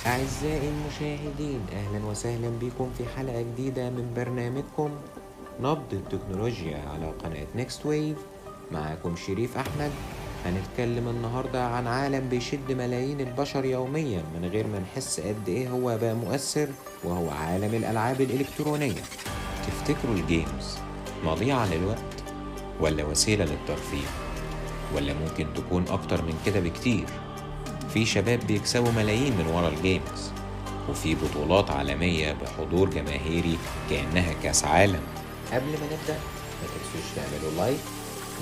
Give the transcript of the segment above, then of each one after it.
أعزائي المشاهدين، أهلا وسهلا بكم في حلقة جديدة من برنامجكم نبض التكنولوجيا على قناة Next Wave. معاكم شريف أحمد. هنتكلم النهاردة عن عالم بيشد ملايين البشر يوميا من غير ما نحس قد إيه هو بقى مؤثر، وهو عالم الألعاب الإلكترونية. تفتكروا ال games مضيعة للوقت ولا وسيلة للترفيه، ولا ممكن تكون أكتر من كده بكتير؟ في شباب بيكسبوا ملايين من ورا ال games، وفي بطولات عالمية بحضور جماهيري كأنها كاس عالم. قبل ما نبدأ ما تنسوش تعملوا like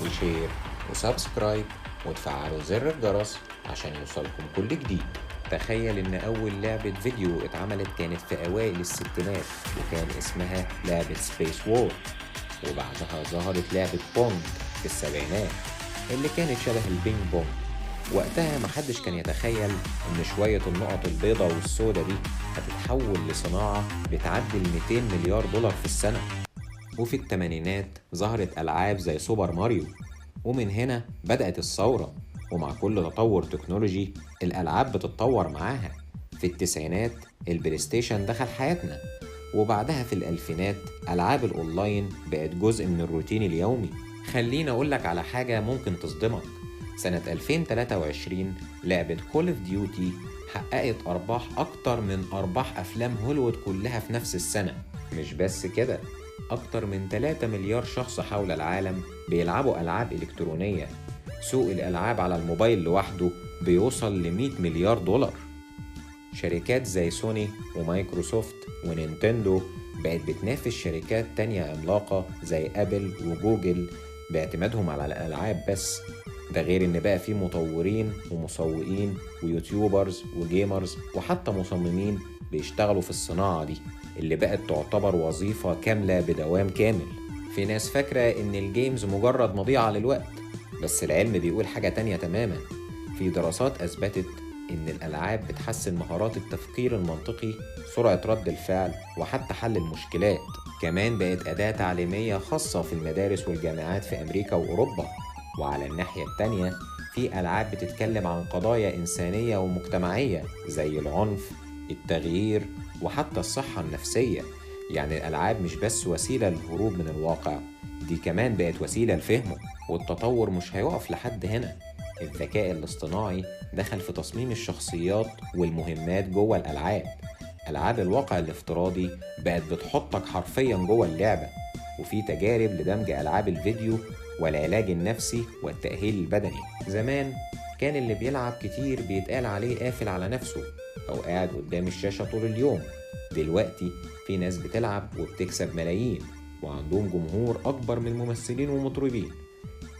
و share و subscribe وتفعلوا زر الجرس عشان يوصلكم كل جديد. تخيل ان اول لعبة فيديو اتعملت كانت في اوائل الستينات، وكان اسمها لعبة Space War، وبعدها ظهرت لعبة Pong في السبعينات اللي كانت شبه البينج بونج. وقتها محدش كان يتخيل ان شوية النقط البيضاء والسوداء دي هتتحول لصناعة بتعدي ال 200 مليار دولار في السنة. وفي الثمانينات ظهرت ألعاب زي سوبر ماريو، ومن هنا بدأت الثورة. ومع كل تطور تكنولوجي الألعاب بتتطور معاها. في التسعينات ال PlayStation دخل حياتنا، وبعدها في الألفينات ألعاب الأونلاين بقت جزء من الروتين اليومي. خليني أقولك على حاجة ممكن تصدمك. سنة 2023 لعبة Call of Duty حققت أرباح أكتر من أرباح أفلام هوليوود كلها في نفس السنة. مش بس كده، أكتر من 3 مليار شخص حول العالم بيلعبوا ألعاب إلكترونية. سوق الألعاب على الموبايل لوحده بيوصل ل 100 مليار دولار. شركات زي سوني ومايكروسوفت ونينتندو بقت بتنافس شركات تانية عملاقة زي أبل وجوجل باعتمادهم على الألعاب بس. ده غير إن بقى في مطورين ومسوقين و YouTubers و gamers وحتى مصممين بيشتغلوا في الصناعة دي اللي بقت تعتبر وظيفة كاملة بدوام كامل. في ناس فاكرة إن ال games مجرد مضيعة للوقت، بس العلم بيقول حاجة تانية تماما. في دراسات أثبتت إن الألعاب بتحسن مهارات التفكير المنطقي، سرعة رد الفعل، وحتى حل المشكلات. كمان بقت أداة تعليمية خاصة في المدارس والجامعات في أمريكا وأوروبا. وعلى الناحية التانية في ألعاب بتتكلم عن قضايا إنسانية ومجتمعية زي العنف، التغيير، وحتى الصحة النفسية. يعني الألعاب مش بس وسيلة للهروب من الواقع، دي كمان بقت وسيلة لفهمه. والتطور مش هيقف لحد هنا. الذكاء الاصطناعي دخل في تصميم الشخصيات والمهمات جوه الألعاب. ألعاب الواقع الافتراضي بقت بتحطك حرفيا جوه اللعبة، وفي تجارب لدمج ألعاب الفيديو والعلاج النفسي والتأهيل البدني. زمان كان اللي بيلعب كتير بيتقال عليه قافل على نفسه أو قاعد قدام الشاشة طول اليوم. دلوقتي في ناس بتلعب وبتكسب ملايين وعندهم جمهور أكبر من ممثلين ومطربين.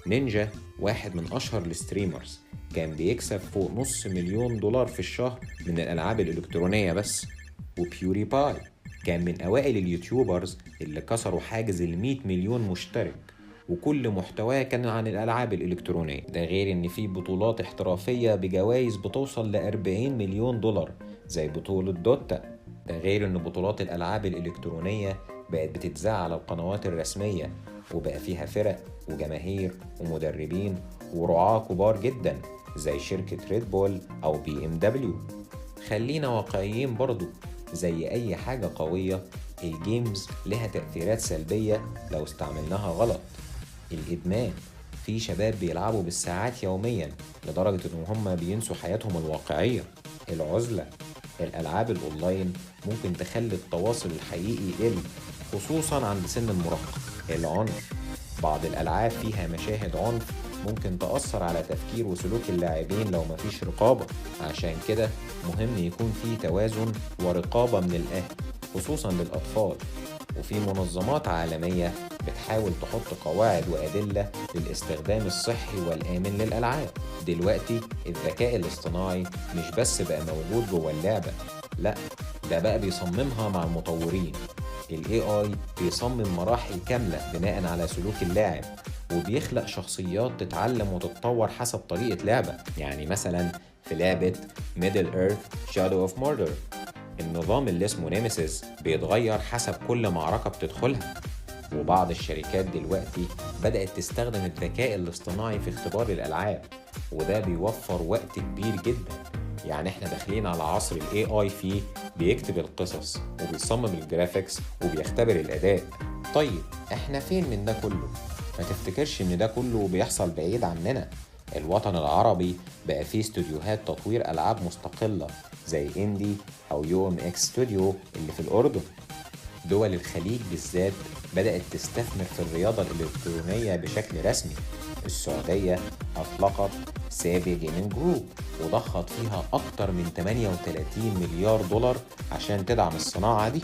نينجا واحد من أشهر ال streamers كان بيكسب فوق $500,000 في الشهر من الألعاب الإلكترونية بس. و PewDiePie كان من أوائل ال YouTubers اللي كسروا حاجز 100 مليون مشترك، وكل محتواه كان عن الألعاب الإلكترونية. ده غير إن في بطولات احترافية بجوائز بتوصل ل 40 مليون دولار زي بطولة Dota. ده غير إن بطولات الألعاب الإلكترونية بقت بتتذاع على القنوات الرسمية، وبقى فيها فرق وجماهير ومدربين ورعاة كبار جدا زي شركة Red Bull أو BMW. خلينا واقعيين برضو، زي أي حاجة قوية ال games لها تأثيرات سلبية لو استعملناها غلط. الإدمان، في شباب بيلعبوا بالساعات يوميا لدرجة إن هم بينسوا حياتهم الواقعية. العزلة، الألعاب الأونلاين ممكن تخلي التواصل الحقيقي يقل خصوصا عند سن المراهقة. العنف، بعض الألعاب فيها مشاهد عنف ممكن تأثر على تفكير وسلوك اللاعبين لو مفيش رقابة. عشان كده مهم يكون في توازن ورقابة من الأهل خصوصا للأطفال. وفي منظمات عالمية بتحاول تحط قواعد وأدلة للاستخدام الصحي والآمن للألعاب. دلوقتي الذكاء الاصطناعي مش بس بقى موجود جوه اللعبة، لا ده بقى بيصممها مع المطورين. ال AI بيصمم مراحل كاملة بناء على سلوك اللاعب، وبيخلق شخصيات تتعلم وتتطور حسب طريقة لعبة. يعني مثلا في لعبة Middle Earth Shadow of Mordor النظام اللي اسمه نيميسيس بيتغير حسب كل معركة بتدخلها. وبعض الشركات دلوقتي بدأت تستخدم الذكاء الاصطناعي في اختبار الألعاب، وده بيوفر وقت كبير جدا. يعني احنا داخلين على عصر ال AI فيه بيكتب القصص وبيصمم ال graphics وبيختبر الأداء. طيب احنا فين من ده كله؟ ما تفتكرش ان ده كله بيحصل بعيد عننا. الوطن العربي بقى فيه استوديوهات تطوير ألعاب مستقلة زي Indie أو UMX Studio اللي في الأردن. دول الخليج بالذات بدأت تستثمر في الرياضة الإلكترونية بشكل رسمي. السعودية أطلقت SABIC Gaming Group وضخت فيها أكتر من 38 مليار دولار عشان تدعم الصناعة دي.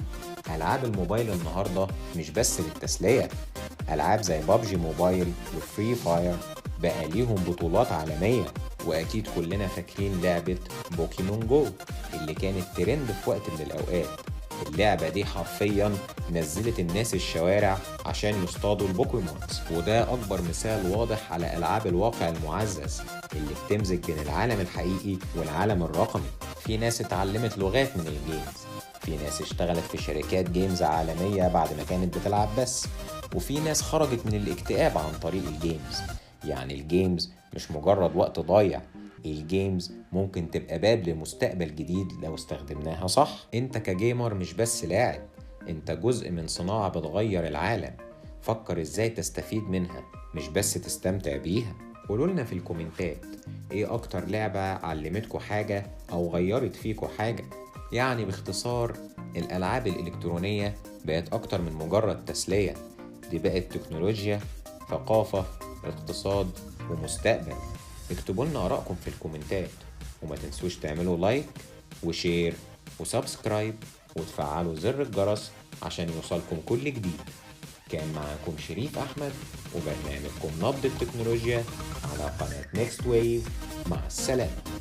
ألعاب الموبايل النهاردة مش بس للتسلية، ألعاب زي PUBG Mobile و Free Fire بقى ليهم بطولات عالمية. وأكيد كلنا فاكرين لعبة Pokémon Go اللي كانت ترند في وقت من الأوقات. اللعبة دي حرفيا نزلت الناس الشوارع عشان يصطادوا ال Pokémons، وده أكبر مثال واضح على ألعاب الواقع المعزز اللي بتمزج بين العالم الحقيقي والعالم الرقمي. في ناس اتعلمت لغات من ال games، في ناس اشتغلت في شركات games عالمية بعد ما كانت بتلعب بس، وفي ناس خرجت من الاكتئاب عن طريق ال games. يعني ال games مش مجرد وقت ضايع، ال games ممكن تبقى باب لمستقبل جديد لو استخدمناها صح. انت ك gamer مش بس لاعب، انت جزء من صناعة بتغير العالم. فكر ازاي تستفيد منها مش بس تستمتع بيها. قولولنا في الكومنتات ايه اكتر لعبة علمتكوا حاجة او غيرت فيكوا حاجة. يعني باختصار الالعاب الالكترونية بقت اكتر من مجرد تسلية، دي بقت تكنولوجيا، ثقافة، اقتصاد ومستقبل. اكتبوا لنا آرائكم في الكومنتات، وما تنسوش تعملوا like و share و subscribe وتفعلوا زر الجرس عشان يوصلكم كل جديد. كان معاكم شريف أحمد وبرنامجكم نبض التكنولوجيا على قناة Next Wave. مع السلامة.